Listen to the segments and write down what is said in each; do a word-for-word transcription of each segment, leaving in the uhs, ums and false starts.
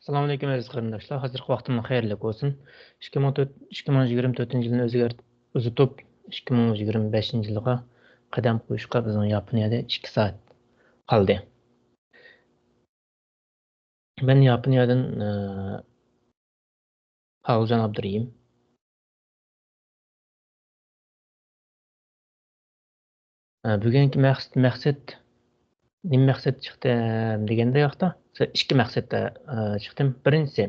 ئەسسالامۇئەلەيكۇم ئەزىز قېرىنداشلار، ھازىرقى ۋاقتىملار خەيرلىك بولسۇن. ئىككى مىڭ تۆت، ئىككى مىڭ يىگىرمە تۆتىنچى يىلنى ئۆزگەرت-، ئۇزىتىپ، ئىككى مىڭ يىگىرمە بەشىنچى يىلغا قەدەم قويۇشقا بىزنىڭ ياپونىيەدە ئىككى سائەت قالدى. مەن ياپونىيەدىن، ئە، پاۋزان ئابدۇرېھىم. ئە، بۈگۈنكى مەقسەت، مەقسەت، نېمە مەقسەت چىقتىم دېگەندە، ياقتا ئىككى مەقسەتتە، ئە، چىقتىم. بىرىنچىسى،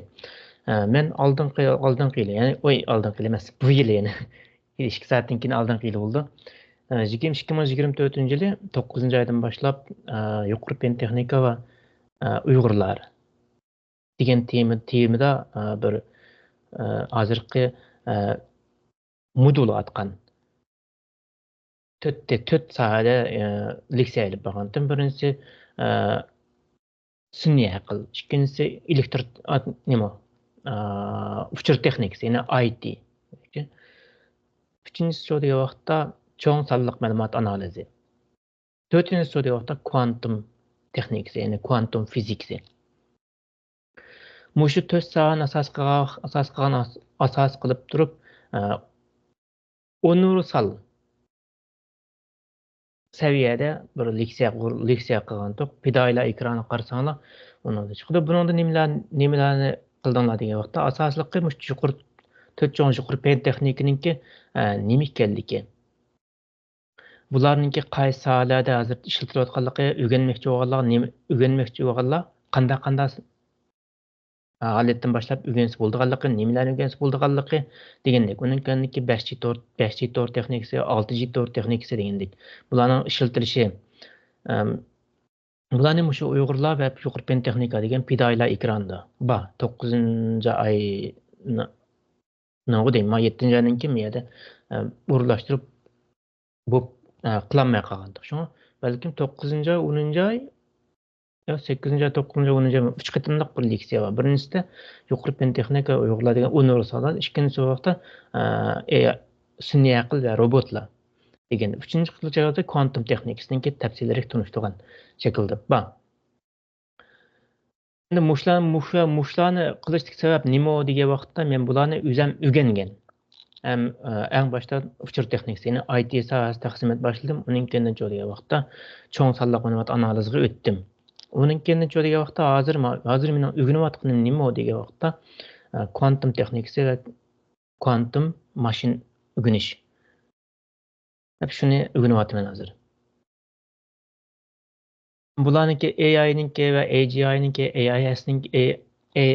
ئە، مەن ئالدىنقى، ئالدىنقى يىلى، يەنى، ئوي، ئالدىنقى يىلى ئەمەس، بۇ يىلى يەنە. ئىككى سائەتتىن كېيىن ئالدىنقى يىلى بولىدۇ. ئە، ئىككى مىڭ يىگىرمە تۆتىنچى يىلى توققۇزىنچى ئايدىن باشلاپ، ئە، يۇقىرى پەن تېخنىكا ۋە، ئە، ئۇيغۇرلار دېگەن تېما، تېمىدا، ئە، بىر، ئە، ھازىرقى، ئە، مودۇل ئاتقان تۆت، تۆت ساھەدە، ئە، لېكسىيە ئېلىپ بارغانتىم. بىرىنچىسى، ئە، سۈنئىي ئەقىل، ئىككىنچىسى ئېلېكتر، ئا، نېمە، ئا، ئۇچۇر تېخنىكىسى، يەنى ئاي تى. ئۈچىنچىسى شۇ دېگەن ۋاقىتتا چوڭ سانلىق مەلۇمات ئانالىزى. تۆتىنچىسى شۇ دېگەن ۋاقىتتا كوانتۇم تېخنىكىسى، يەنى كوانتۇم فىزىكىسى. مۇشۇ تۆت ساھەنى ئاساس قىلغان، ئاساس قىلغان، ئاساس قىلىپ تۇرۇپ، ئە، ئۇنىۋېرسال سەۋىيەدە بىر لېكسىيە، لېكسىيە قىلغانتۇق. پىدائىيلار ئېكرانىغا قارىساڭلار، ئۇنىڭدا چىقىدۇ. بۇنىڭدا نېمىلەر، نېمىلەرنى قىلدىڭلار دېگەن ۋاقىتتا، ئاساسلىقى مۇشۇ يۇقىرى، تۆت چوڭ يۇقىرى پەن تېخنىكىنىڭكى، ئە، نېمە ئىكەنلىكى. بۇلارنىڭكى قايسى ساھەلەردە ھازىر ئىشلىتىلىۋاتقانلىقى، ئۆگەنمەكچى بولغانلار، نېمە ئۆگەنمەكچى بولغانلار، قانداق، قانداق ھالەتتىن باشلاپ ئۆگەنسە بولىدىغانلىقى، نېمىلەرنى ئۆگەنسە بولىدىغانلىقى دېگەندەك. ئۇنىڭ كەينىدىكى بەش جى تور، بەش جى تور تېخنىكىسى، ئالتە جى تور تېخنىكىسى دېگەندەك. بۇلارنىڭ ئىشلىتىلىشى، ئەم، بۇلارنى مۇشۇ ئۇيغۇرلار ۋە يۇقىرى پەن تېخنىكا دېگەن پىدائىيلار ئېكرانىدا بار. توققۇزىنچى ئاي، نىڭغۇ دەيمەن، يەتتىنچى ئاينىڭكى مۇ يەردە، ئە، ئورۇنلاشتۇرۇپ بوپ، ئە، قىلالماي قالغانتۇق. شۇڭا بەلكىم توققۇزىنچى ئاي، ئونىنچى ئاي، يا سەككىزىنچى ئاي، توققۇزىنچى ئاي، ئونىنچى ئاي، ئۈچ قېتىملىق بىر لېكسىيە بار. بىرىنچىسىدە يۇقىرى پەن تېخنىكا ئۇيغۇرلار دېگەن ئۇنىۋېرسال، ئىككىنچى ۋاقىتتا، ئە، ئېي ئاي، سۈنئىي ئەقىل ۋە روبوتلار دېگەن. ئۈچىنچى قىسىمدا كوانتۇم تېخنىكىسىنىڭكى تەپسىلىيرەك تونۇشتۇرغان شەكىلدە بار. ئەمدى مۇشۇلار، مۇشۇ، مۇشۇلارنى قىلىشتىكى سەۋەب نېمە دېگەن ۋاقىتتا، مەن بۇلارنى ئۆزۈم ئۆگەنگەن. ھەم، ئە، ئەڭ باشتا ئۇچۇر تېخنىكىسى، يەنى ئاي تى ساھەسىدە خىزمەت باشلىدىم. ئۇنىڭ كېيىن چۇ دېگەن ۋاقىتتا چوڭ سانلىق مەلۇمات ئانالىزىغا ئۆتتۈم. ئۇنىڭ كېيىن چۇ دېگەن ۋاقىتتا ھازىر ما-، ھازىر مېنىڭ ئۆگىنىۋاتقىنىم نېمە دېگەن ۋاقىتتا، ئە، كوانتۇم تېخنىكىسى ۋە كوانتۇم ماشىنا ئۆگىنىش. دەپ شۇنى ئۆگىنىۋاتىمەن ھازىر. بۇلارنىڭكى ئېي ئاينىڭكى ۋە ئېي جى ئاينىڭكى، ئېي ئاي ئېسنىڭكى، ئېي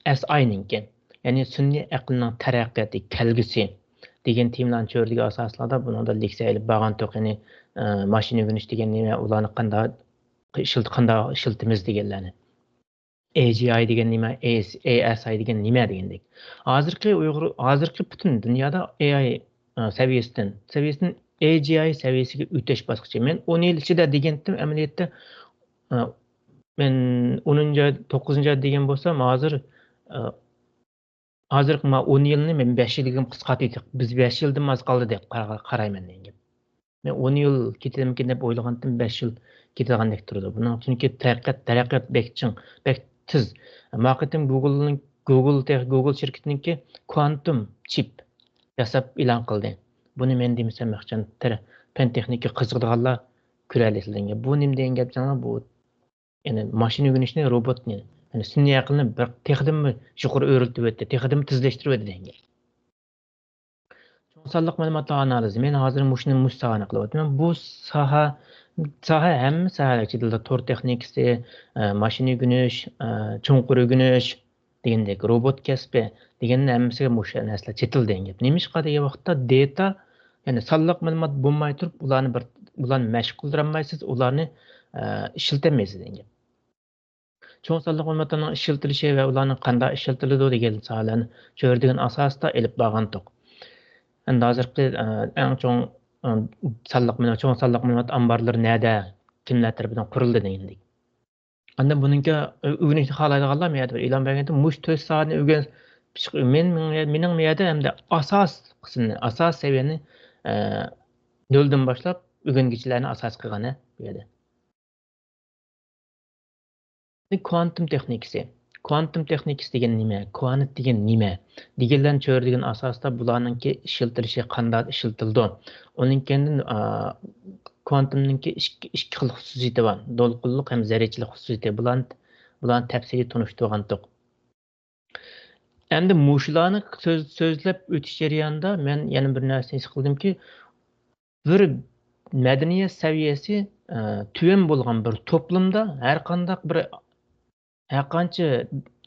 ئېس ئاينىڭكى، يەنى سۈنئىي ئەقىلنىڭ تەرەققىياتى، كەلگۈسى دېگەن تېمىلارنى چۆرىدىگەن ئاساسلاردا بۇنىڭدا لېكسىيە ئېلىپ بارغانتۇق. يەنى، ئە، ماشىنا ئۆگىنىش دېگەن نېمە، ئۇلارنى قانداق ئىشلىت-، قانداق ئىشلىتىمىز دېگەنلەرنى. ئېي جى ئاي دېگەن نېمە؟ ئېي ئېس ئاي دېگەن نېمە دېگەندەك. ھازىرقى ئۇيغۇر، ھازىرقى پۈتۈن دۇنيادا ئېي ئاي، ئە، سەۋىيەسىدىن، سەۋىيەسىدىن ئېي جى ئاي سەۋىيەسىگە ئۆتۈش باسقۇچى. مەن ئون يىل ئىچىدە دېگەنتىم، ئەمەلىيەتتە، ئە، مەن ئونىنچى ئاي، توققۇزىنچى ئاي دېگەن بولسام، ھازىر، ئە، ھازىرقى ما ئون يىلنى مەن بەش يىل دېگەن قىسقارتىۋېتىپ، بىز بەش يىلدىن ئاز قالدى دەپ قارا-، قارايمەن دېگەن گەپ. مەن ئون يىل كېتىدىمىكىن دەپ ئويلىغانتىم، بەش يىل كېتىدىغاندەك تۇرىدۇ. بۇنىڭ چۈنكى تەرەققىيات، تەرەققىيات بەك چىڭ، بەك تېز. ما قېتىم گۇگىلنىڭ، گۇگىل تېخ-، گۇگىل شىركىتىنىڭكى كوانتۇم چىپ ياساپ ئېلان قىلدى. بۇنى مەن دېمىسەم، مەخچان تەر-، پەن تېخنىكا قىزىقىدىغانلار كۆرەلەيسىلەر دېگەن گەپ. بۇ نېمە دېگەن گەپ دېسەڭلار، بۇ يەنى ماشىنا ئۆگىنىشنى، روبوتنى، يەنى سۈنئىي ئەقىلنى بىر تېخىدىنمۇ يۇقىرى ئۆرلىتىۋەتتى، تېخىدىنمۇ تېزلەشتۈرۈۋەتتى دېگەن گەپ. چوڭ سانلىق مەلۇماتلار ئانالىزى. مەن ھازىر مۇشۇنى، مۇشۇ ساھەنى قىلىۋاتىمەن. بۇ ساھە، ساھە، ھەممە ساھەلەر چېتىلدى. تور تېخنىكىسى، ئە، ماشىنا ئۆگىنىش، ئە، چوڭقۇر ئۆگىنىش دېگەندەك، روبوت كەسپى دېگەننىڭ ھەممىسىگە مۇشۇ نەرسىلەر چېتىلدى دېگەن گەپ. نېمىشقا دېگەن ۋاقىتتا دېتا، يەنى سانلىق مەلۇمات بولماي تۇرۇپ، ئۇلارنى بىر، ئۇلارنى مەشىق قىلدۇرالمايسىز، ئۇلارنى، ئە، ئىشلىتەلمەيسىز دېگەن گەپ. چوڭ سانلىق مەلۇماتلارنىڭ ئىشلىتىلىشى ۋە ئۇلارنىڭ قانداق ئىشلىتىلىدۇ دېگەن ساھەلەرنى چۆرىدىگەن ئاساستا ئېلىپ بارغانتۇق. ئەمدى ھازىرقى، ئە، ئەڭ چوڭ، ئە، سانلىق مەلۇمات، چوڭ سانلىق مەلۇمات ئامبارلىرى نەدە، كىملەر تەرىپىدىن قۇرۇلدى دېگەندەك. ئاندىن بۇنىڭكى ئۆگىنىشنى خالايدىغانلار مەيەردە بىر ئېلان بەرگەنتى، مۇشۇ تۆت ساھەنى ئۆگەن-، مېنىڭ، مېنىڭ مەيەردە ئەمدى ئاساس قىسمىنى، ئاساس سەۋىيەنى، ئە، نۆلدىن باشلاپ ئۆگەنگۈچىلەرنى ئاساس قىلغان، ھە، بۇ يەردە. كوانتۇم تېخنىكىسى. كوانتوم تېخنىكىسى دېگەن نېمە؟ كۋانت دېگەن نېمە؟ دېگەنلەرنى چۆرىدىگەن ئاساستا بۇلارنىڭكى ئىشلىتىلىشى قانداق ئىشلىتىلىدۇ؟ ئۇنىڭ كەينىدىن، ئا، كوانتومنىڭكى ئىككى، ئىككى خىل خۇسۇسىيىتى بار. دولقۇنلۇق ھەم زەررىچىلىك خۇسۇسىيىتى. بۇلارنى، بۇلارنى تەپسىلىي تونۇشتۇرغانتۇق. ئەمدى مۇشۇلارنى سۆز-، سۆزلەپ ئۆتۈش جەريانىدا مەن يەنە بىر نەرسىنى ھېس قىلدىمكى، بىر مەدەنىيەت سەۋىيەسى، ئە، تۆۋەن بولغان بىر توپلۇمدا ھەر قانداق بىر، ھەر قانچە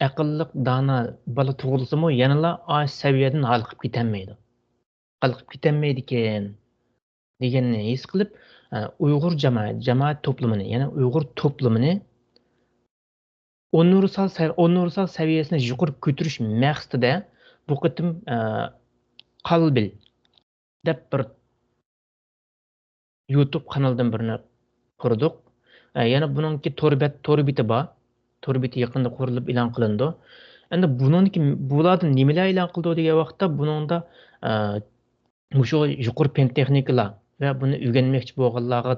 ئەقىللىق، دانا بالا تۇغۇلسىمۇ، يەنىلا ئاشۇ سەۋىيەدىن ھالقىپ كېتەلمەيدۇ. ھالقىپ كېتەلمەيدىكەن دېگەننى ھېس قىلىپ، ئە، ئۇيغۇر جامائەت، جامائەت توپلۇمىنى، يەنى ئۇيغۇر توپلۇمىنى ئۇنىۋېرسال سەۋ-، ئۇنىۋېرسال سەۋىيەسىنى يۇقىرى كۆتۈرۈش مەقسىتىدە بۇ قېتىم، ئە، قالبىل دەپ بىر يۇتۇب قانالدىن بىرنى قۇردۇق. ئە، يەنە بۇنىڭكى تور بەت، تور بېتى بار. تور بېتى يېقىندا قۇرۇلۇپ ئېلان قىلىنىدۇ. ئەمدى بۇنىڭدىكى، بۇلاردا نېمىلەر ئېلان قىلىدۇ دېگەن ۋاقىتتا، بۇنىڭدا، ئە، مۇشۇ يۇقىرى پەن تېخنىكىلار ۋە بۇنى ئۆگەنمەكچى بولغانلارغا،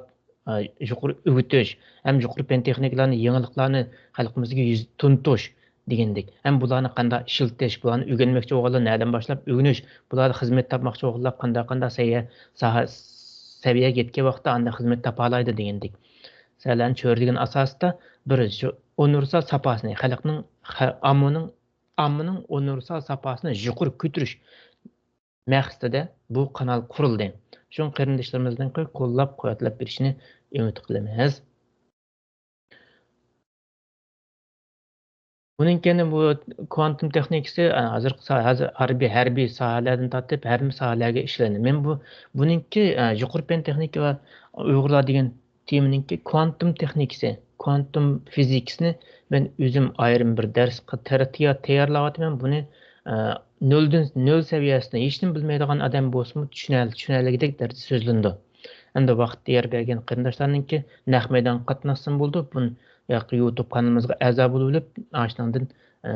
ئە، يۇقىرى ئۆگىتىش ھەم يۇقىرى پەن تېخنىكىلارنى، يېڭىلىقلارنى خەلقىمىزگە يۈز-، تونۇتۇش دېگەندەك. ھەم بۇلارنى قانداق ئىشلىتىش، بۇلارنى ئۆگەنمەكچى بولغانلار نەدىن باشلاپ ئۆگىنىش، بۇلاردا خىزمەت تاپماقچى بولغانلار قانداق، قانداق سەۋىيە، ساھە، سەۋىيەگە يەتكەن ۋاقىتتا ئاندىن خىزمەت تاپالايدۇ دېگەندەك. سەۋىيەلەرنى چۆرىدىگەن ئاساستا بىر شۇ ئۇنىۋېرسال ساپاسىنى، خەلقنىڭ، خە-، ئاممىنىڭ، ئاممىنىڭ ئۇنىۋېرسال ساپاسىنى يۇقىرى كۆتۈرۈش مەقسىتىدە بۇ قانال قۇرۇلدى. شۇڭا قېرىنداشلىرىمىزنىڭكى قوللاپ قۇۋۋەتلەپ بېرىشىنى ئۈمىد قىلىمىز. بۇنىڭ كەينى بۇ كوانتوم تېخنىكىسى، ئە، ھازىرقى سا-، ھازىر ھەربىي، ھەربىي ساھەلەردىن تارتىپ ھەممە ساھەلەرگە ئىشلەندى. مەن بۇ، بۇنىڭكى، ئە، يۇقىرى پەن تېخنىكا ۋە ئۇيغۇرلار دېگەن تېمىنىڭكى كوانتوم تېخنىكىسى، كوانتوم فىزىكىسىنى مەن ئۆزۈم ئايرىم بىر دەرس قىلىپ تەييار-، تەييارلاۋاتىمەن. بۇنى، ئە، نۆلدىن، نۆل سەۋىيەسىدە ھېچنېمە بىلمەيدىغان ئادەم بولسىمۇ چۈشىنە-، چۈشىنەلىگۈدەك دەرىجىدە سۆزلىنىدۇ. ئەمدى ۋاقىت تەييار بەرگەن قېرىنداشلارنىڭكى نەق مەيدانغا قاتناشسىمۇ بولىدۇ. بۇ ياقى يۇتۇب قانىلىمىزغا ئەزا بولۇۋېلىپ، ئاشۇنىڭدىن، ئە،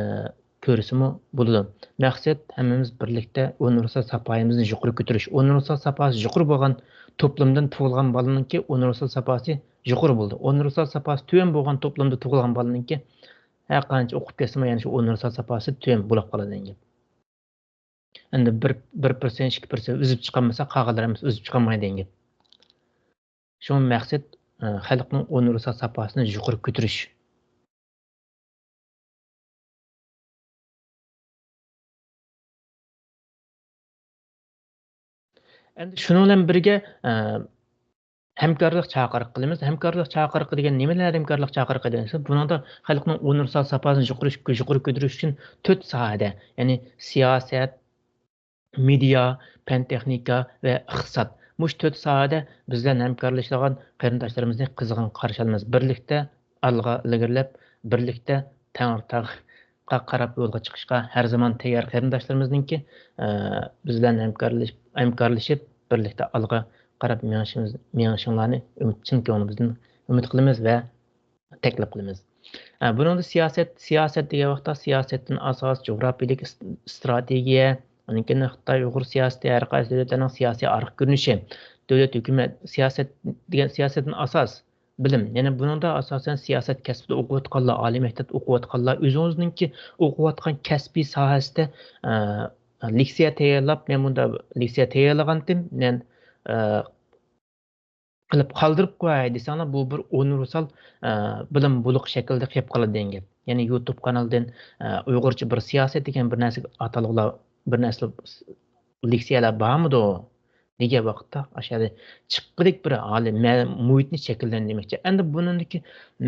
كۆرسىمۇ بولىدۇ. مەقسەت، ھەممىمىز بىرلىكتە ئۇنىۋېرسال ساپايىمىزنى يۇقىرى كۆتۈرۈش. ئۇنىۋېرسال ساپاسى يۇقىرى بولغان توپلۇمدىن تۇغۇلغان بالىنىڭكى ئۇنىۋېرسال ساپاسى يۇقىرى بولىدۇ. ئۇنىۋېرسال ساپاسى تۆۋەن بولغان توپلۇمدا تۇغۇلغان بالىنىڭكى ھەر قانچە ئوقۇپ كەتسىمۇ، يەنە شۇ ئۇنىۋېرسال ساپاسى تۆۋەن بولاپ قالىدۇ دېگەن گەپ. ئەمدى بىر، بىر پىرسەنت، ئىككى پىرسەنت ئۈزۈپ چىقالمىسا، قالغانلىرىمىز ئۈزۈپ چىقالمايدۇ دېگەن گەپ. شۇڭا مەقسەت، ئە، خەلقنىڭ ئۇنىۋېرسال ساپاسىنى يۇقىرى كۆتۈرۈش. ئەمدى شۇنىڭ بىلەن بىرگە، ئە، ھەمكارلىق چاقىرىقى قىلىمىز. ھەمكارلىق چاقىرىقى دېگەن نېمىلەر؟ ھەمكارلىق چاقىرىقى دېگەن بۇنىڭدا خەلقنىڭ ئۇنىۋېرسال ساپاسىنى يۇقىرى، يۇقىرى كۆتۈرۈش ئۈچۈن تۆت ساھەدە، يەنى سىياسەت، مېدىيا، پەن تېخنىكا ۋە ئىقتىساد. مۇشۇ تۆت ساھەدە بىز بىلەن ھەمكارلىشىدىغان قېرىنداشلىرىمىزنى قىزغىن قارشى ئالىمىز. بىرلىكتە ئالغا ئىلگىرىلەپ، بىرلىكتە تەڭرىتاغقا قاراپ يولغا چىقىشقا ھەر زامان تەييار قېرىنداشلىرىمىزنىڭكى، ئە، بىز بىلەن ھەمكارلىشىپ، ھەمكارلىشىپ، بىرلىكتە ئالغا قاراپ مېڭىشىمىز، مېڭىشىڭلارنى ئۈمىد، چىن كۆڭلىمىزدىن ئۈمىد قىلىمىز ۋە تەكلىپ قىلىمىز. ئە، بۇنىڭدا سىياسەت، سىياسەت دېگەن ۋاقىتتا سىياسەتتىن ئاساس، جۇغراپىيەلىك ئىس-، ئىستراتېگىيە، ئاندىن كېيىن خىتاي، ئۇيغۇر سىياسىتى، ھەر قايسى دۆلەتلەرنىڭ سىياسىي ئارقا كۆرۈنۈشى، دۆلەت ھۆكۈمەت سىياسەت دېگەن سىياسەتتىن ئاساس، بىلىم. يەنى بۇنىڭدا ئاساسەن سىياسەت كەسپىدە ئوقۇۋاتقانلار، ئالىي مەكتەپتە ئوقۇۋاتقانلار ئۆزىڭىزنىڭكى ئوقۇۋاتقان كەسپىي ساھەسىدە، ئە، لېكسىيە تەييارلاپ، مەن بۇنداق لېكسىيە تەييارلىغانتىم، مەن، ئە، قىلىپ قالدۇرۇپ قوياي دېسەڭلار، بۇ بىر ئۇنىۋېرسال، ئە، بىلىم بۇلىقى شەكلىدە قېلىپ قالىدۇ دېگەن گەپ. يەنى يۇتۇب قانىلىدىن، ئە، ئۇيغۇرچە بىر سىياسەت دېگەن بىر نەرسىگە ئاتالغۇلار، بىر نەرسە لېكسىيەلەر بارمىدۇ دېگەن ۋاقىتتا، ئاشۇ يەردە چىققىدەك بىر ئالىي مە-، مۇھىتنى شەكىللەندۈرمەكچى. ئەمدى بۇنىڭدىكى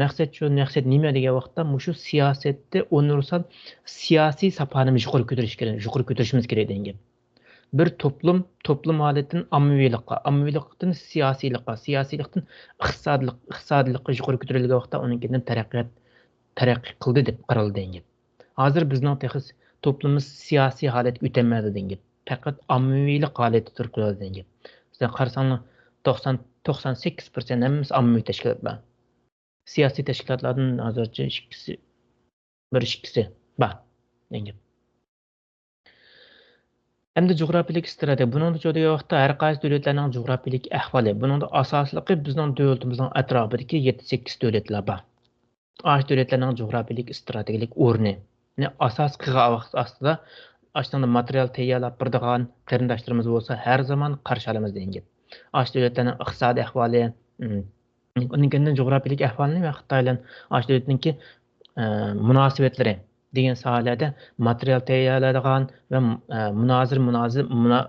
مەقسەت شۇ، مەقسەت نېمە دېگەن ۋاقىتتا، مۇشۇ سىياسەتتە ئۇنىۋېرسال سىياسىي ساپانى يۇقىرى كۆتۈرۈش كېرەك، يۇقىرى كۆتۈرۈشىمىز كېرەك دېگەن گەپ. بىر توپلۇم، توپلۇم ھالىتىدىن ئاممىۋىلىققا، ئاممىۋىلىقتىن سىياسىيلىققا، سىياسىيلىقتىن ئىقتىسادلىق، ئىقتىسادىيلىققا يۇقىرى كۆتۈرۈلگەن ۋاقىتتا ئۇنىڭ كەينىدىن تەرەققىيات، تەرەققىي قىلدى دەپ قارالىدۇ دېگەن گەپ. ھازىر بىزنىڭ تېخى توپلۇمىمىز سىياسىي ھالەتكە ئۆتەلمەيدۇ دېگەن گەپ. پەقەت ئاممىۋىلىق ھالەتتە تۇرۇپ قالىدۇ دېگەن گەپ. سىلەر قارىساڭلار، توقسان، توقسان سەككىز پىرسەنت ھەممىسى ئاممىۋى تەشكىلاتلار. سىياسىي تەشكىلاتلاردىن ھازىرچە ئىككىسى، بىر ئىككىسى بار دېگەن گەپ. ئەمدى جۇغراپىيەلىك ئىستراتېگىيە. بۇنىڭدا چۆرىدىگەن ۋاقىتتا ھەر قايسى دۆلەتلەرنىڭ جۇغراپىيەلىك ئەھۋالى. بۇنىڭدا ئاساسلىقى بىزنىڭ دۆلىتىمىزنىڭ ئەتراپىدىكى يەتتە، سەككىز دۆلەتلەر بار. ئاشۇ دۆلەتلەرنىڭ جۇغراپىيەلىك ئستراتېگىيەلىك ئورنى ئاساس قىلغان ۋاقىت ئاستىدا، ئاشۇنداق ماتېرىيال تەييارلاپ بېرىدىغان قېرىنداشلىرىمىز بولسا، ھەر زامان قارشى ئالىمىز دېگەن گەپ. ئاشۇ دۆلەتلەرنىڭ ئىقتىسادىي ئەھۋالى، ئۇنىڭ كېيىن جۇغراپىيەلىك ئەھۋالىنى ۋە خىتاي بىلەن ئاشۇ دۆلەتنىڭكى، ئە، مۇناسىۋەتلىرى دېگەن ساھەلەردە ماتېرىيال تەييارلايدىغان ۋە، ئە، مۇنازىرە، مۇنازىرە، مۇنا-،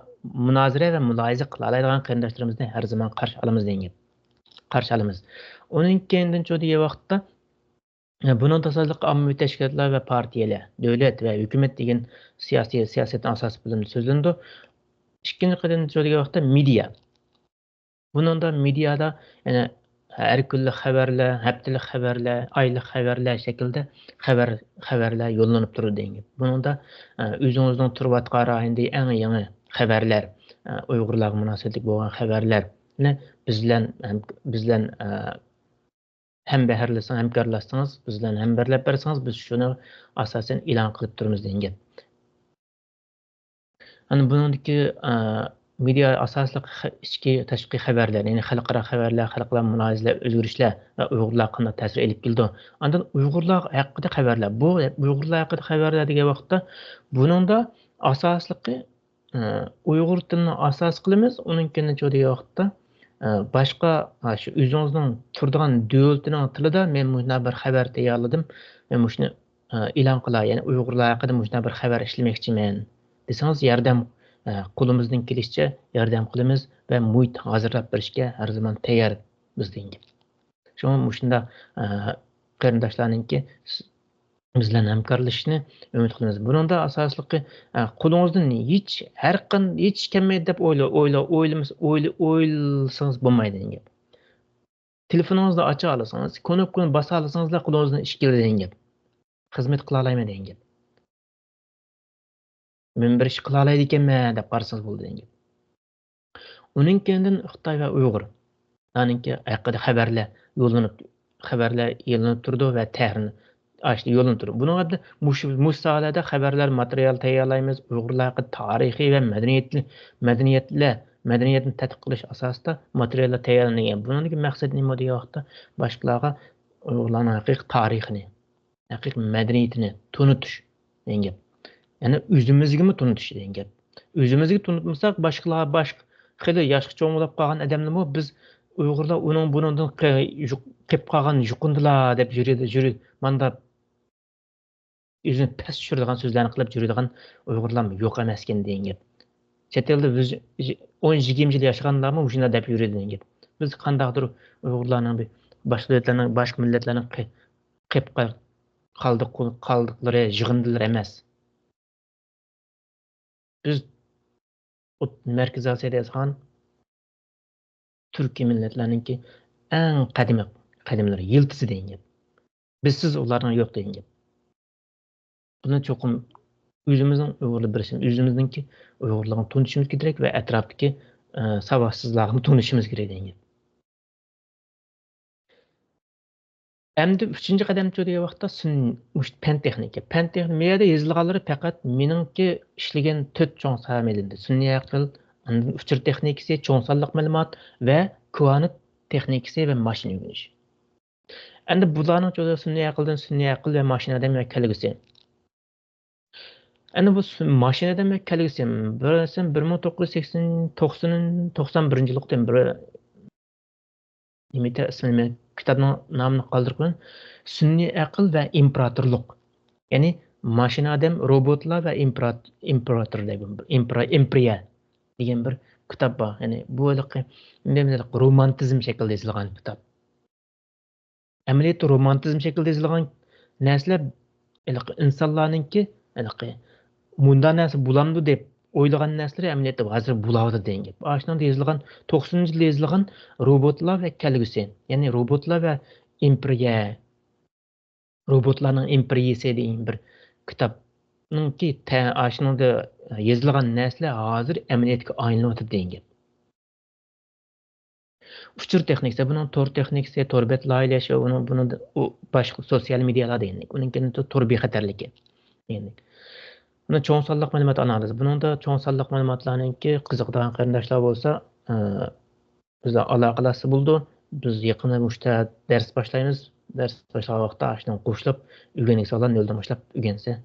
مۇنازىرە ۋە مۇلاھىزە قىلالايدىغان قېرىنداشلىرىمىزنى ھەر زامان قارشى ئالىمىز دېگەن گەپ. قارشى ئالىمىز. ئۇنىڭ كېيىندىنچۇ دېگەن ۋاقىتتا، ئە، بۇنىڭ تاسادىقى ئاممىۋى تەشكىلاتلار ۋە پارتىيەلەر، دۆلەت ۋە ھۆكۈمەت دېگەن سىياسىي، سىياسەتنىڭ ئاساسىي بۆلۈمىدە سۆزلىنىدۇ. ئىككىنچى قېتىمچۇ دېگەن ۋاقىتتا مېدىيا. بۇنىڭدا مېدىيادا يەنە ھەر كۈنلۈك خەۋەرلەر، ھەپتىلىك خەۋەرلەر، ئايلىق خەۋەرلەر شەكلىدە خەۋەر، خەۋەرلەر يوللىنىپ تۇرىدۇ دېگەن گەپ. بۇنىڭدا، ئە، ئۆزىڭىزنىڭ تۇرۇۋاتقان رايونىدىكى ئەڭ يېڭى خەۋەرلەر، ئە، ئۇيغۇرلارغا مۇناسىۋەتلىك بولغان خەۋەرلەرنى بىز بىلەن، ھەم، بىز بىلەن، ئە، ھەمبەھىرلىسىڭىز، ھەمكارلاشسىڭىز، بىز بىلەن ھەمبەھىرلەپ بەرسىڭىز، بىز شۇنى ئاساسەن ئېلان قىلىپ تۇرىمىز دېگەن گەپ. ئەنە بۇنىڭدىكى، ئە، مېدىيا ئاساسلىق خە-، ئىچكى، تاشقى خەۋەرلەر، يەنى خەلقئارا خەۋەرلەر، خەلقئارا مۇلاھىزىلەر، ئۆزگىرىشلەر ۋە ئۇيغۇرلارغا قانداق تەسىر ئېلىپ كېلىدۇ. ئاندىن ئۇيغۇرلار ھەققىدە خەۋەرلەر. بۇ ئۇيغۇرلار ھەققىدە خەۋەرلەر دېگەن ۋاقىتتا بۇنىڭدا ئاساسلىقى، ئە، ئۇيغۇر تىلىنى ئاساس قىلىمىز. ئۇنىڭ كېيىن نېچە دېگەن ۋاقىتتا، ئە، باشقا، ئا، شۇ ئۆزىڭىزنىڭ تۇرىدىغان دۆلىتىنىڭ تىلىدا مەن مۇشۇنداق بىر خەۋەر تەييارلىدىم، مەن مۇشۇنى، ئە، ئېلان قىلاي، يەنى ئۇيغۇرلار ھەققىدە مۇشۇنداق بىر خەۋەر ئىشلىمەكچىمەن دېسىڭىز، ياردەم، ئە، قولىمىزدىن كېلىشىچە ياردەم قىلىمىز ۋە مۇھىت ھازىرلاپ بېرىشكە ھەر زامان تەييار بىز دېگەن گەپ. شۇڭا مۇشۇنداق، ئە، قېرىنداشلارنىڭكى بىز بىلەن ھەمكارلىشىشنى ئۈمىد قىلىمىز. بۇنىڭدا ئاساسلىقى، ئە، قولىڭىزدىن ھېچ، ھەر قان-، ھېچ ئىش كەلمەيدۇ دەپ ئويلا-، ئويلا-، ئويلىمىس-، ئويلا-، ئويلىسىڭىز بولمايدۇ دېگەن گەپ. تېلېفونىڭىزنى ئاچالىسىڭىز، كۇنۇپكىنى باسالىسىڭىزلا قولىڭىزدىن ئىش كېلىدۇ دېگەن گەپ. خىزمەت قىلالايمەن دېگەن گەپ. مەن بىر ئىش قىلالايدىكەنمەن دەپ قارىسىڭىز بولىدۇ دېگەن گەپ. ئۇنىڭ كەينىدىن خىتاي ۋە ئۇيغۇرلارنىڭكى ھەققىدە خەۋەرلەر يوللىنىپ، خەۋەرلەر يوللىنىپ تۇرىدۇ ۋە تەھرىر ئاشۇ يوللىنىپ تۇرىدۇ. بۇنىڭ ھەققىدە مۇشۇ، مۇشۇ ساھەلەردە خەۋەرلەر، ماتېرىيال تەييارلايمىز. ئۇيغۇرلار ھەققىدە تارىخىي ۋە مەدەنىيەت، مەدەنىيەتلەر، مەدەنىيەتنى تەتقىق قىلىش ئاساسىدا ماتېرىياللار تەييارلىنىدىكەن. بۇنىڭدىكى مەقسەت نېمە دېگەن ۋاقىتتا باشقىلارغا ئۇيغۇرلارنىڭ ھەقىقىي تارىخىنى، ھەقىقىي مەدەنىيىتىنى تونۇتۇش دېگەن گەپ. يەنى ئۆزىمىزگىمۇ تونۇتۇش دېگەن گەپ. ئۆزىمىزگە تونۇتمىساق، باشقىلار، باشقا خېلى ياشقا چوڭ بولۇپ قالغان ئادەملەرمۇ بىز ئۇيغۇرلار ئۇنىڭ بۇنىڭدىن قېلىپ قالغان يۇقۇندىلا دەپ يۈرىدۇ، يۈرى، ماندا ئۆزىنى پەس چۈشۈرىدىغان سۆزلەرنى قىلىپ يۈرىدىغان ئۇيغۇرلارمۇ يوق ئەمەسكەن دېگەن گەپ. چەت ئەلدە يۈز، ئون، يىگىرمە يىل ياشىغانلارمۇ مۇشۇنداق دەپ يۈرىدۇ دېگەن گەپ. بىز قانداقتۇر ئۇيغۇرلارنىڭ بىر باشقا دۆلەتلەرنىڭ، باشقا مىللەتلەرنىڭ قى-، قېلىپ قال-، قالدۇق-، قالدۇقلىرى، يىغىندىلىرى ئەمەس. بىز ئوت-، مەركىزىي ئاسىيادا ياشىغان تۈركىي مىللەتلەرنىڭكى ئەڭ قەدىمىي، قەدىملىرى، يىلتىزى دېگەن گەپ. بىزسىز ئۇلارنىڭ يوق دېگەن گەپ. بۇنى چوقۇم ئۆزىمىزنىڭ ئۇيغۇرلىرى بىلىشىمىز، ئۆزىمىزنىڭكى ئۇيغۇرلىرىنى تونۇشىمىز كېرەك ۋە ئەتراپتىكى، ئە، ساۋاتسىزلارغىمۇ تونۇشىمىز كېرەك دېگەن گەپ. ئەمدى ئۈچىنچى قەدەمچۇ دېگەن ۋاقىتتا سۈن-، مۇشۇ پەن تېخنىكا. پەن تېخنىكا، مۇ يەردە يېزىلغانلىرى پەقەت مېنىڭكى ئىشلىگەن تۆت چوڭ ساھەم ئېلىندى. سۈنئىي ئەقىل، ئاندىن ئۇچۇر تېخنىكىسى، چوڭ سانلىق مەلۇمات ۋە كۋانت تېخنىكىسى ۋە ماشىنا ئۆگىنىش. ئەمدى بۇلارنىڭ چۆ-، سۈنئىي ئەقىلدىن سۈنئىي ئەقىل ۋە ماشىنا ئادەم ۋە كەلگۈسى. ئەنە بۇ سۈ-، ماشىنا ئادەم ۋە كەلگۈسى. بىر، بىر مىڭ توققۇز يۈز سەكسەن، توقسان، توقسان بىرىنچى يىللىقتىن بىر نېمە ئىكەن ئىسمى، نېمە، كىتابنىڭ نامىنى قالدۇرۇپ قويۇڭ. سۈنئىي ئەقىل ۋە ئىمپېراتورلۇق. يەنى ماشىنا ئادەم، روبوتلار ۋە ئىمپېرات-، ئىمپېراتور دەيدۇ. ئىمپېرا-، ئىمپېرىيە دېگەن بىر كىتاب بار. يەنى بۇ ھېلىقى، نېمە، ھېلىقى رومانتىزم شەكلىدە يېزىلغان كىتاب. ئەمەلىيەتتە رومانتىزم شەكلىدە يېزىلغان نەرسىلەر ھېلىقى ئىنسانلارنىڭكى، ھېلىقى مۇنداق نەرسە بولامدۇ دەپ ئويلىغان نەرسىلىرى ئەمەلىيەتتە ھازىر بولاۋاتىدۇ دېگەن گەپ. ئاشۇنىڭدا يېزىلغان، توقسىنىنچى يىلدا يېزىلغان روبوتلار ۋە كەلگۈسى، يەنى روبوتلار ۋە ئىمپېرىيە، روبوتلارنىڭ ئىمپېرىيىسى دېگەن بىر كىتابنىڭكى تە-، ئاشۇنىڭدا يېزىلغان نەرسىلەر ھازىر ئەمەلىيەتكە ئايلىنىۋاتىدۇ دېگەن گەپ. ئۇچۇر تېخنىكىسى، بۇنىڭ تور تېخنىكىسى، تور بەت لايىھەلەش ۋە ئۇنىڭ، بۇنىڭ، ئۇ باشقا سوتسىيال مېدىيالار دېگەندەك. ئۇنىڭ كېيىن تور بىخەتەرلىكى دېگەندەك. بۇنى چوڭ سانلىق مەلۇمات ئانالىزى. بۇنىڭدا چوڭ سانلىق مەلۇماتلارنىڭكى قىزىقىدىغان قېرىنداشلار بولسا، ئە، بىز بىلەن ئالاقىلەشسە بولىدۇ. بىز يېقىندا مۇشۇ دەرس باشلايمىز. دەرس باشلىغان ۋاقىتتا ئاشۇنىڭ قوشۇلۇپ ئۆگەنگۈسى بالىلار نۆلدىن باشلاپ ئۆگەنسە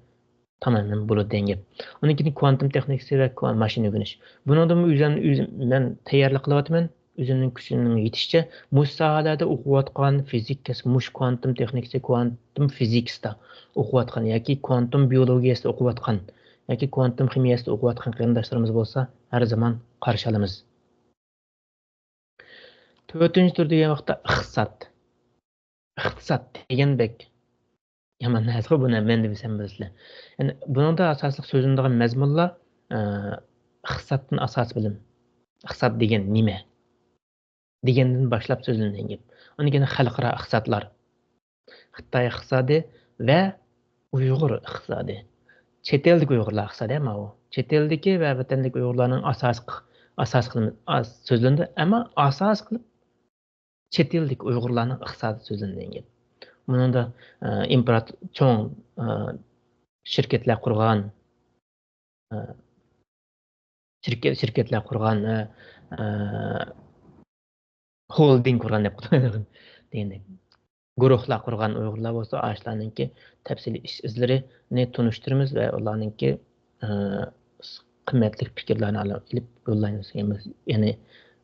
تامامەن بولىدۇ دېگەن گەپ. ئۇنىڭ كېيىن كۋانتۇم تېخنىكىسى ۋە كۋا-، ماشىنا ئۆگىنىش. بۇنىڭدىمۇ ئۆزۈم، ئۆزۈم مەن تەييارلىق قىلىۋاتىمەن. ئۆزۈمنىڭ كۈچۈمنىڭ يېتىشىچە مۇشۇ ساھەلەردە ئوقۇۋاتقان فىزىكا، مۇشۇ كۋانتۇم تېخنىكىسى، كۋانتۇم فىزىكىسىدا ئوقۇۋاتقان ياكى كۋانتۇم بىيولوگىيەسىدە ئوقۇۋاتقان ياكى كۋانتۇم خىمىيەسىدە ئوقۇۋاتقان قېرىنداشلىرىمىز بولسا ھەر زامان قارشى ئالىمىز. تۆتىنچى تۈر دېگەن ۋاقىتتا ئىقتىساد. ئىقتىساد دېگەن بەك يامان نەرسىغۇ بۇنى مەن دېمىسەم بىلىسىلەر. يەنى بۇنىڭدا ئاساسلىق سۆزلىنىدىغان مەزمۇنلار، ئە، ئىقتىسادتىن ئاساسىي بىلىم. ئىقتىساد دېگەن نېمە؟ دېگەندىن باشلاپ سۆزلىنىدىغان گەپ. ئۇنىڭ كېيىن خەلقئارا ئىقتىسادلار. خىتاي ئىقتىسادى ۋە ئۇيغۇر ئىقتىسادى. چەت ئەلدىكى ئۇيغۇرلار ئىقتىسادى ماۋۇ. چەت ئەلدىكى ۋە ۋەتەندىكى ئۇيغۇرلارنىڭ ئاساسىي، ئاساس قىلىپ، ئاس-، سۆزلىنىدۇ. ئەمما ئاساس قىلىپ چەت ئەلدىكى ئۇيغۇرلارنىڭ ئىقتىسادى سۆزلىنىدىغان گەپ. بۇنىڭدا، ئە، ئىمپېرات-، چوڭ، ئە، شىركەتلەر قۇرغان، ئە، شىركەت، شىركەتلەر قۇرغان، ئە، ئە، خولدىڭ قۇرغان دەپ دېگەندەك. گۇرۇھلار قۇرغان ئۇيغۇرلار بولسا، ئاشۇلارنىڭكى تەپسىلىي ئىش ئىزلىرىنى تونۇشتۇرىمىز ۋە ئۇلارنىڭكى، ئە، قىممەتلىك پىكىرلەرنى ئېلىپ يوللايمىز. يەنى،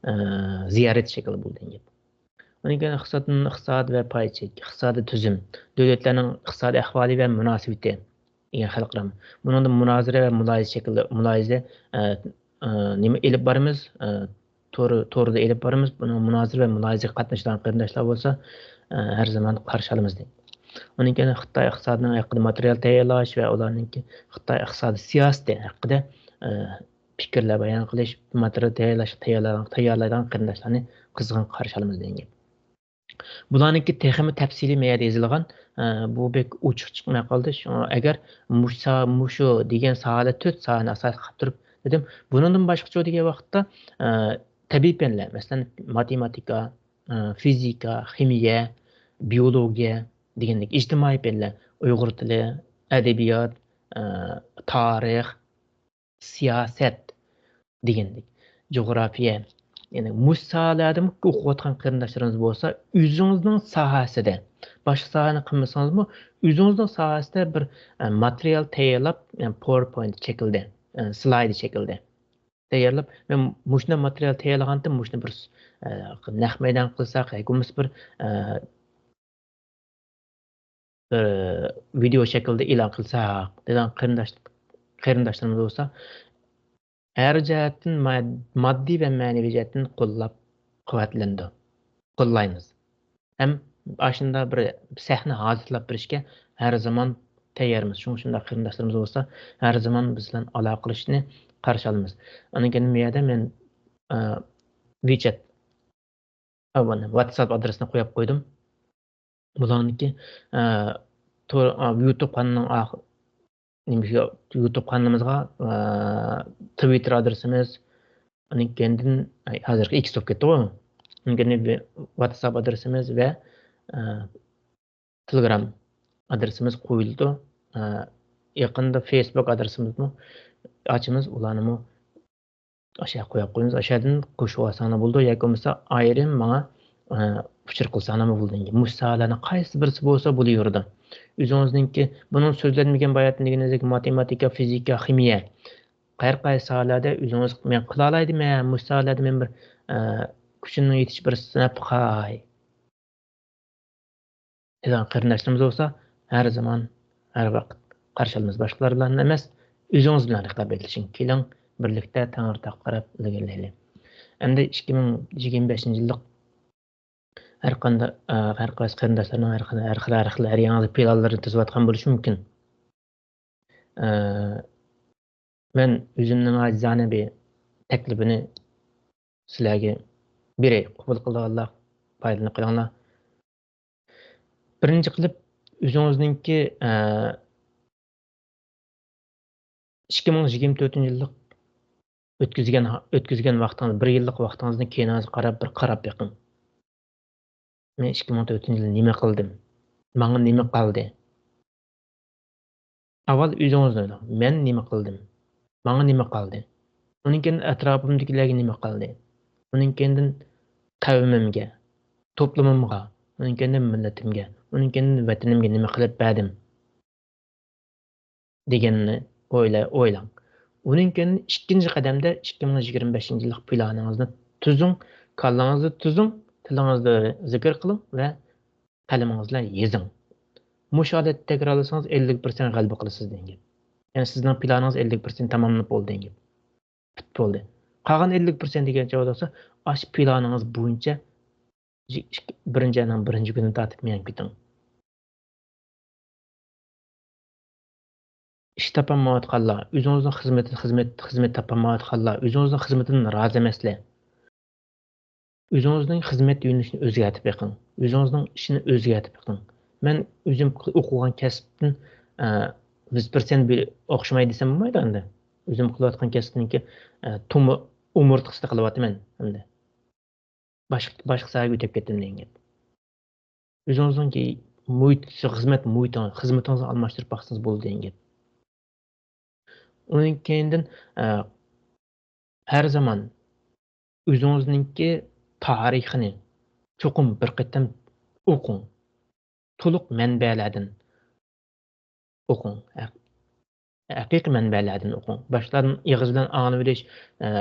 ئە، زىيارەت شەكلىدە بولىدىغان گەپ. ئۇنىڭ كېيىن ئىقتىسادتىن ئىقتىساد ۋە پاي چەك، ئىقتىسادىي تۈزۈم، دۆلەتلەرنىڭ ئىقتىسادىي ئەھۋالى ۋە مۇناسىۋىتى دېگەن خەلقئارا. بۇنىڭدا مۇنازىرە ۋە مۇلاھىزە شەكلى، مۇلاھىزە، ئە، ئە، نېمە ئېلىپ بارىمىز، ئە، تور، توردا ئېلىپ بارىمىز. بۇنىڭ مۇنازىرە ۋە مۇلاھىزىگە قاتنىشىدىغان قېرىنداشلار بولسا، ئە، ھەر زامان قارشى ئالىمىز دەيدۇ. ئۇنىڭ كېيىن خىتاي ئىقتىسادىنىڭ ھەققىدە ماتېرىيال تەييارلاش ۋە ئۇلارنىڭكى خىتاي ئىقتىسادىي سىياسىتى ھەققىدە، ئە، پىكىرلەر بايان قىلىش، ماتېرىيال تەييارلاش، تەييارلايدىغان، تەييارلايدىغان قېرىنداشلارنى قىزغىن قارشى ئالىمىز دېگەن گەپ. بۇلارنىڭكى تېخىمۇ تەپسىلىي مەيەردە يېزىلغان، ئە، بۇ بەك ئوچۇق چىقماي قالدى. شۇڭا ئەگەر مۇشۇ سا-، مۇشۇ دېگەن ساھەدە تۆت ساھەنى ئاساس قىلىپ تۇرۇپ دېدىم. بۇنىڭدىن باشقىچۇ دېگەن ۋاقىتتا، ئە، تەبىئىي پەنلەر، مەسىلەن، ماتېماتىكا، ئە، فىزىكا، خىمىيە، بىيولوگىيە دېگەندەك ئىجتىمائىي پەنلەر، ئۇيغۇر تىلى، ئەدەبىيات، ئە، تارىخ، سىياسەت دېگەندەك، جۇغراپىيە، يەنى مۇشۇ ساھەلەردىمۇ ئوقۇۋاتقان قېرىنداشلىرىمىز بولسا، ئۆزىڭىزنىڭ ساھەسىدە، باشقا ساھەنى قىلمىسىڭىزمۇ، ئۆزىڭىزنىڭ ساھەسىدە بىر، ئە، ماتېرىيال تەييارلاپ، يەنى پاۋېرپوينت شەكلىدە، ئە، سلايد شەكلىدە تەييارلاپ، مەن مۇشۇنداق ماتېرىيال تەييارلىغانتىم، مۇشۇنى بىر، ئە، نەق مەيدان قىلساق ياكى بولمىسا بىر، ئە، بىر ۋىدېئو شەكلىدە ئېلان قىلساق دېگەن قېرىنداش، قېرىنداشلىرىمىز بولسا، ھەر جەھەتتىن ما-، ماددىي ۋە مەنىۋى جەھەتتىن قوللاپ قۇۋۋەتلىنىدۇ. قوللايمىز. ھەم ئاشۇنداق بىر سەھنە ھازىرلاپ بېرىشكە ھەر زامان تەييارمىز. شۇڭا شۇنداق قېرىنداشلىرىمىز بولسا، ھەر زامان بىز بىلەن ئالاقىلىشىشنى قارشى ئالىمىز. ئاندىن كېيىن بۇ يەردە مەن، ئە، ۋىچەت، ئە، بۇنى، ۋاتساپ ئادرېسىنى قويۇپ قويدۇم. بۇلارنىڭكى، ئە، تور، ئا، يۇتۇب قانىلىنىڭ ئاخ-، نېمە، يۇتۇب قانىلىمىزغا، ئە، تىۋىتتېر ئادرېسىمىز، ئۇنىڭ كەينىدىن، ئاي، ھازىرقى ئېكس بولۇپ كەتتىغۇ. ئۇنىڭ كەينىدىن ۋاتساپ ئادرېسىمىز ۋە، ئە، تېلېگرام ئادرېسىمىز قويۇلىدۇ. ئە، يېقىندا فېيسبۇك ئادرېسىمىزمۇ ئاچىمىز، ئۇلارنىمۇ ئاشۇ يەرگە قويۇپ قويىمىز. ئاشۇ يەردىن قوشۇۋالساڭلار بولىدۇ ياكى بولمىسا ئايرىم ماڭا، ئە، ئۇچۇر قىلساڭلارمۇ بولىدۇ. مۇشۇ ساھەلەرنىڭ قايسى بىرسى بولسا بولۇۋېرىدۇ. ئۆزىڭىزنىڭكى، بۇنىڭ سۆزلەنمىگەن باياتىن دېگىنىڭىزدەك ماتېماتىكا، فىزىكا، خىمىيە، ھەر قايسى ساھەلەردە ئۆزىڭىز مەن قىلالايدىمەن، مۇشۇ ساھەلەردە مەن بىر، ئە، كۈچۈمنىڭ يېتىشىچە بىر سىناپ باقاي دېگەن قېرىنداشلىرىمىز بولسا، ھەر زامان، ھەر ۋاقىت قارشى ئالىمىز. باشقىلار بىلەن ئەمەس، ئۆزىڭىز بىلەن رىقابەتلىشىڭ. كېلىڭ، بىرلىكتە تەڭرىتاغقا قاراپ ئىلگىرىلەيلى. ئەمدى ئىككى مىڭ يىگىرمە بەشىنچى يىللىق ھەر قانداق، ئە، ھەر قايسى قېرىنداشلارنىڭ ھەر خىل، ھەر خىل، ھەر خىل، ھەر ياڭزا پىلانلىرىنى تۈزۈۋاتقان بولۇشى مۇمكىن. ئە، مەن ئۆزۈمنىڭ ئاجىزانە بىر تەكلىپىنى سىلەرگە بېرەي، قوبۇل قىلىدىغانلار پايدىلىنىپ قېلىڭلار. بىرىنچى قىلىپ، ئۆزىڭىزنىڭكى، ئە، ئىككى مىڭ يىگىرمە تۆتىنچى يىللىق ئۆتكۈزگەن، ئۆتكۈزگەن ۋاقتىڭىز، بىر يىللىق ۋاقتىڭىزنى كەينىڭىزگە قاراپ، بىر قاراپ بېقىڭ. مەن ئىككى مىڭ تۆتىنچى يىلى نېمە قىلدىم؟ ماڭا نېمە قالدى؟ ئاۋۋال ئۆزىڭىزنى ئويلاڭ. مەن نېمە قىلدىم؟ ماڭا نېمە قالدى؟ ئۇنىڭ كېيىن ئەتراپىمدىكىلەرگە نېمە قالدى؟ ئۇنىڭ كېيىندىن قەۋمىمگە، توپلىمىمغا، ئۇنىڭ كېيىندىن مىللىتىمگە، ئۇنىڭ كېيىن ۋەتىنىمگە نېمە قىلىپ بەردىم دېگەننى ئويلا-، ئويلاڭ. ئۇنىڭ كېيىن ئىككىنچى قەدەمدە ئىككى مىڭ يىگىرمە بەشىنچى يىللىق پىلانىڭىزنى تۈزۈڭ، كاللىڭىزدا تۈزۈڭ، تىلىڭىزدا زىكىر قىلىڭ ۋە قەلىمىڭىز بىلەن يېزىڭ. مۇشۇ ھالەتتە تەكرارلىسىڭىز، ئەللىك پىرسەنت غەلىبە قىلىسىز دېگەن گەپ. يەنى سىزنىڭ پىلانىڭىز ئەللىك پىرسەنت تاماملىنىپ بولدى دېگەن گەپ. پۈت بولدى. قالغان ئەللىك پىرسەنت دېگەن چاغدا بولسا، ئاشۇ پىلانىڭىز بويىچە ئىككى-، بىرىنچى ئاينىڭ بىرىنچى كۈنىدىن تارتىپ مېڭىپ كېتىڭ. ئىش تاپالمايۋاتقانلار، ئۆزىڭىزنىڭ خىزمىتى، خىزمەت، خىزمەت تاپالمايۋاتقانلار، ئۆزىڭىزنىڭ خىزمىتىدىن رازى ئەمەسلەر. ئۆزىڭىزنىڭ خىزمەت يۆنىلىشىنى ئۆزگەرتىپ بېقىڭ. ئۆزىڭىزنىڭ ئىشىنى ئۆزگەرتىپ بېقىڭ. مەن ئۆزۈم ئوقۇغان كەسىپتىن، ئە، يۈز پىرسەنت بىر ئوخشىماي دېسەم بولمايدۇ ئەمدى. ئۆزۈم قىلىۋاتقان كەسىپنىڭكى، ئە، تومۇر ئومۇرتقىسىدا قىلىۋاتىمەن ئەمدى. باشقا، باشقا ساھەگە ئۆتۈپ كەتتىم دېگەن گەپ. ئۆزىڭىزنىڭكى مۇھىت، خىزمەت مۇھىتىڭىز، خىزمىتىڭىزنى ئالماشتۇرۇپ باقسىڭىز بولىدۇ دېگەن گەپ. ئۇنىڭ كەينىدىن، ئە، ھەر زامان ئۆزىڭىزنىڭكى تارىخىنى چوقۇم بىر قېتىم ئوقۇڭ. تولۇق مەنبەلەردىن ئوقۇڭ. ھەق-، ھەقىقىي مەنبەلەردىن ئوقۇڭ. باشقىلاردىن ئېغىز بىلەن ئاڭلىۋېلىش، ئە،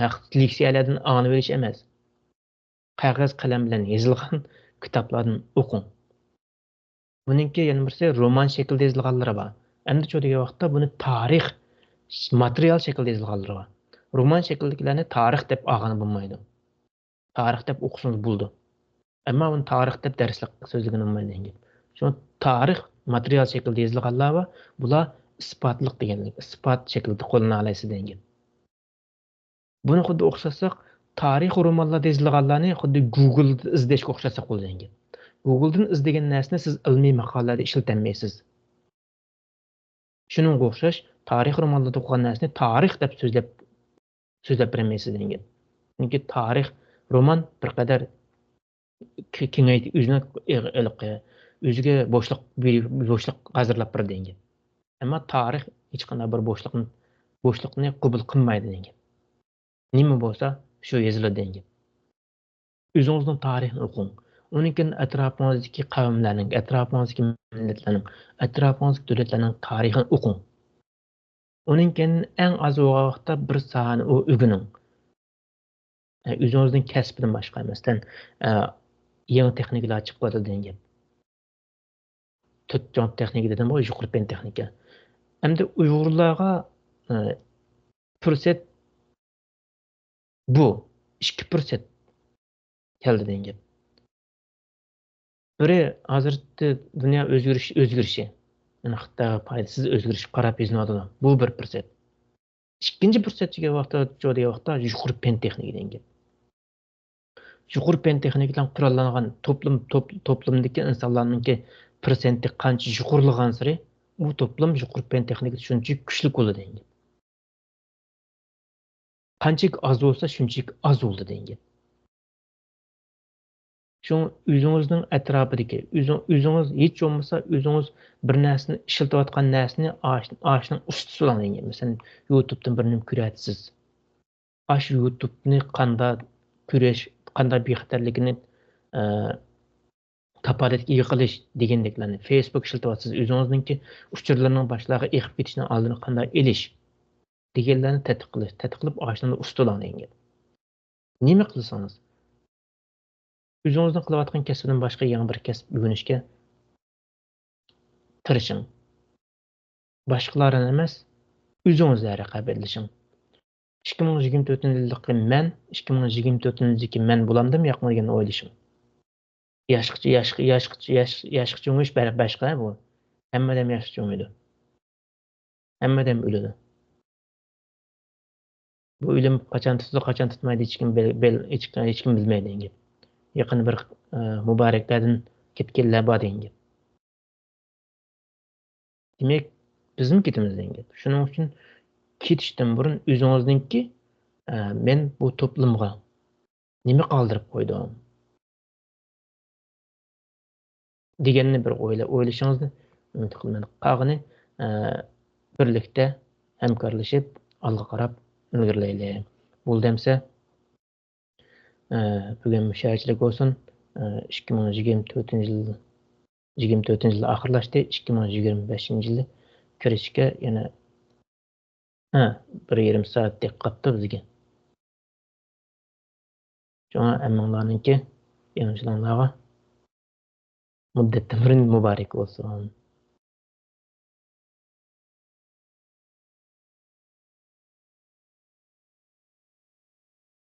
ھەق-، لېكسىيەلەردىن ئاڭلىۋېلىش ئەمەس. قەغەز قەلەم بىلەن يېزىلغان كىتابلاردىن ئوقۇڭ. بۇنىڭكى يەنە بىرسى رومان شەكلىدە يېزىلغانلىرى بار. ئەمدىچۇ دېگەن ۋاقىتتا بۇنى تارىخ، ماتېرىيال شەكلىدە يېزىلغانلىرى بار. رومان شەكلىدىكىلەرنى تارىخ دەپ ئالغىلى بولمايدۇ. تارىخ دەپ ئوقۇسىڭىز بولىدۇ. ئەمما بۇنى تارىخ دەپ دەرسلىك سۆزلىگىلى بولمايدۇ دېگەن گەپ. شۇڭا تارىخ ماتېرىيال شەكلىدە يېزىلغانلار بار. بۇلار ئىسپاتلىق دېگەنلىك، ئىسپات شەكلىدە قوللىنالايسىز دېگەن گەپ. بۇنى خۇددى ئوخشاتساق، تارىخىي رومانلاردا يېزىلغانلارنى خۇددى گۇگلدا ئىزدەشكە ئوخشاتساق بولىدۇ دېگەن گەپ. گۇگلدىن ئىزدىگەن نەرسىنى سىز ئىلمىي ماقالىلەردە ئىشلىتەلمەيسىز. شۇنىڭغا ئوخشاش، تارىخىي رومانلاردا ئوقۇغان نەرسىنى تارىخ دەپ سۆزلەپ، سۆزلەپ بېرەلمەيسىز دېگەن گەپ. چۈنكى تارىخ، رومان بىر قەدەر ك-، كېڭەيتىپ، ئۆزىنىڭ ئېغ-، ھېلىقى، ئۆزىگە بوشلۇق، بوشلۇق ھازىرلاپ بېرىدۇ دېگەن گەپ. ئەمما تارىخ ھېچقانداق بىر بوشلۇقنى، بوشلۇقنى قوبۇل قىلمايدۇ دېگەن گەپ. نېمە بولسا، شۇ يېزىلىدۇ دېگەن گەپ. ئۆزىڭىزنىڭ تارىخىنى ئوقۇڭ. ئۇنىڭ كېيىن ئەتراپىڭىزدىكى قەۋملەرنىڭ، ئەتراپىڭىزدىكى مىللەتلەرنىڭ، ئەتراپىڭىزدىكى دۆلەتلەرنىڭ تارىخىنى ئوقۇڭ. ئۇنىڭ كېيىن ئەڭ ئاز بولغان ۋاقىتتا بىر ساھەنى ئۆ-، ئۆگىنىڭ. ئە، ئۆزىڭىزنىڭ كەسپىدىن باشقا، مەسىلەن، ئە، يېڭى تېخنىكىلار چىقىۋاتىدۇ دېگەن گەپ. تۆت چوڭ تېخنىكا دېدىمغۇ، يۇقىرى پەن تېخنىكا. ئەمدى ئۇيغۇرلارغا، ئە، پۇرسەت بۇ، ئىككى پۇرسەت كەلدى دېگەن گەپ. بىرى، ھازىرقى دۇنيا ئۆزگىرىش، ئۆزگىرىشى. يەنى خىتايغا پايدىسىز ئۆزگىرىشكە قاراپ يېزىلىۋاتىدۇ. بۇ بىر پۇرسەت. ئىككىنچى پۇرسەت دېگەن ۋاقىتتا، دېگەن ۋاقىتتا يۇقىرى پەن تېخنىكا دېگەن گەپ. يۇقىرى پەن تېخنىكىلار قوراللانغان توپلۇم، توپ-، توپلۇمدىكى ئىنسانلارنىڭكى پىرسەنتى قانچە يۇقىرىلىغانسېرى، ئۇ توپلۇم يۇقىرى پەن تېخنىكىسى شۇنچە كۈچلۈك بولىدۇ دېگەن گەپ. قانچىلىك ئاز بولسا، شۇنچىلىك ئاز بولىدۇ دېگەن گەپ. شۇڭا ئۆزىڭىزنىڭ ئەتراپىدىكى، ئۆزىڭ-، ئۆزىڭىز ھېچ بولمىسا، ئۆزىڭىز بىر نەرسىنى ئىشلىتىۋاتقان نەرسىنى ئاش-، ئاشۇنىڭ ئۇستىسى بولۇڭ دېگەن گەپ. مەسىلەن، يۇتۇبتىن بىر نېمە كۆرۈۋاتىسىز. ئاشۇ يۇتۇبنى قانداق كۆرۈش، قانداق بىخەتەرلىكىنى، ئە، كاپالەتكە ئىگە قىلىش دېگەندەكلەرنى، فېيسبۇك ئىشلىتىۋاتىسىز، ئۆزىڭىزنىڭكى ئۇچۇرلىرىنىڭ باشقىلارغا ئېقىپ كېتىشىنىڭ ئالدىنى قانداق ئېلىش دېگەنلەرنى تەتقىق قىلىش، تەتقىق قىلىپ ئاشۇنى ئۇستىلاڭ دېگەن گەپ. نېمە قىلسىڭىز، ئۆزىڭىزنىڭ قىلىۋاتقان كەسپىدىن باشقا يېڭى بىر كەسىپ ئۆگىنىشكە تىرىشىڭ. باشقىلاردىن ئەمەس، ئۆزىڭىزدە رىقابەتلىشىڭ. ئىككى مىڭ يىگىرمە تۆتىنچى يىللىقى مەن، ئىككى مىڭ يىگىرمە تۆتىنچى يىلدىكى مەن بولامدىم ياقمۇ دېگەن ئويلىشىڭ. ياشقىچە، ياشقا، ياشقىچە، ياش-، ياشقا چوڭىيىش بەر-، باشقا بۇ. ھەممە ئادەم ياشقا چوڭىيىدۇ. ھەممە ئادەم ئۆلىدۇ. بۇ ئۆلۈم قاچان تۇتىدۇ، قاچان تۇتمايدۇ، ھېچكىم بىل-، بىل-، ھېچ-، ھېچكىم بىلمەيدۇ دېگەن گەپ. يېقىندا بىر، ئە، مۇبارەكلەردىن كەتكەنلەر بار دېگەن گەپ. دېمەك، بىزمۇ كېتىمىز دېگەن گەپ. شۇنىڭ ئۈچۈن كېتىشتىن بۇرۇن ئۆزىڭىزنىڭكى، ئە، مەن بۇ توپلۇمغا نېمە قالدۇرۇپ قويدۇم؟ دېگەننى بىر ئويلا-، ئويلىشىڭىزنى ئۈمىد قىلىمەن. قالغىنى، ئە، بىرلىكتە ھەمكارلىشىپ ئالغا قاراپ ئىلگىرىلەيلى. بولدى ئەمسە، ئە، بۈگۈن مۇشۇ يەرچىلىك بولسۇن. ئە، ئىككى مىڭ يىگىرمە تۆتىنچى يىل يىگىرمە تۆتىنچى يىلى ئاخىرلاشتى. ئىككى مىڭ يىگىرمە بەشىنچى يىلى كىرىشكە يەنە، ھە، بىر يېرىم سائەتتەك قاپتۇ بىزگە. شۇڭا ھەممىڭلارنىڭكى، يېڭى يىلىڭلارغا مۇددەتتىن بۇرۇن مۇبارەك بولسۇن.